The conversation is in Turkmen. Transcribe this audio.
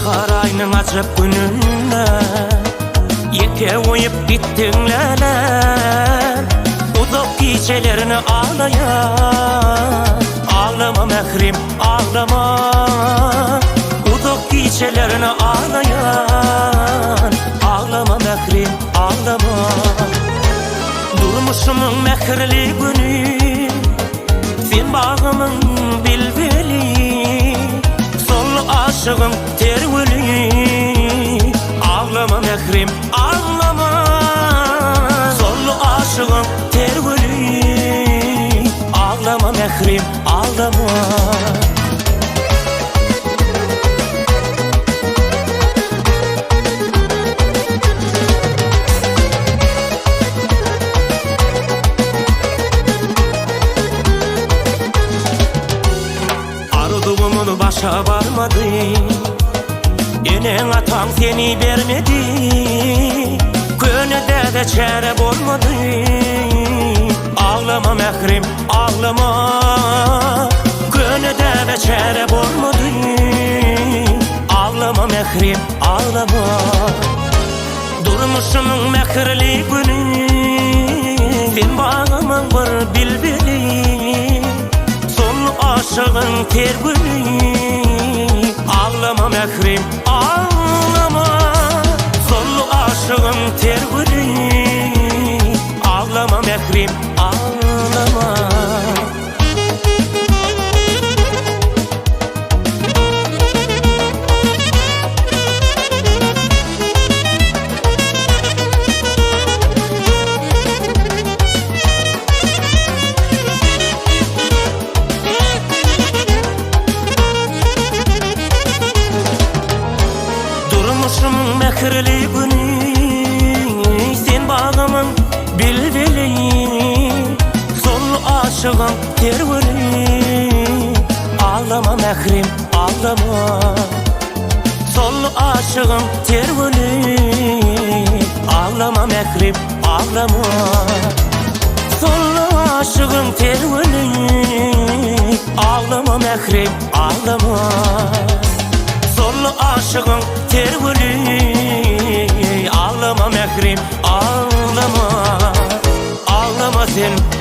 Bahar aýynyň ajap gününde Ýeke goýup gitdiň läle. Uzak gijelerini aglaýan Aglama mährim, aglama. Uzak gijelerini aglaýan Aglama mährim, aglama. Durmuşymyň mähirli güni Sen bagymyň bilbili Solly aşygyň ter güli. Aglama mährim, aglama. Solly aşygyň ter güli. Aglama mährim, aglama. Arzuwymyz başa barmady. Eneň ataň seni bermedi. Köne däde çäre bolmady. Aglama mährim, aglama. Köne däde çäre bolmady. Aglama mährim, aglama. Durmuşymyň mähirli güni Sen bagymyň bir bilbili. Sol aşygyň ter güli. Aglama mährim, aglama. Sol aşygyň ter güli. Aglama mährim, aglama. Durmuşymyň mähirli güni Sen bagymyň bilbili. Sol aşygyň ter güli. Aglama mährim, aglama. Sol aşygyň ter güli. Aglama mährim, aglama. Sol aşygyň ter güli. Aglama mährim, aglama. Sol aşygyň ter gülü. Aglama mährim, aglama. Aglama sen.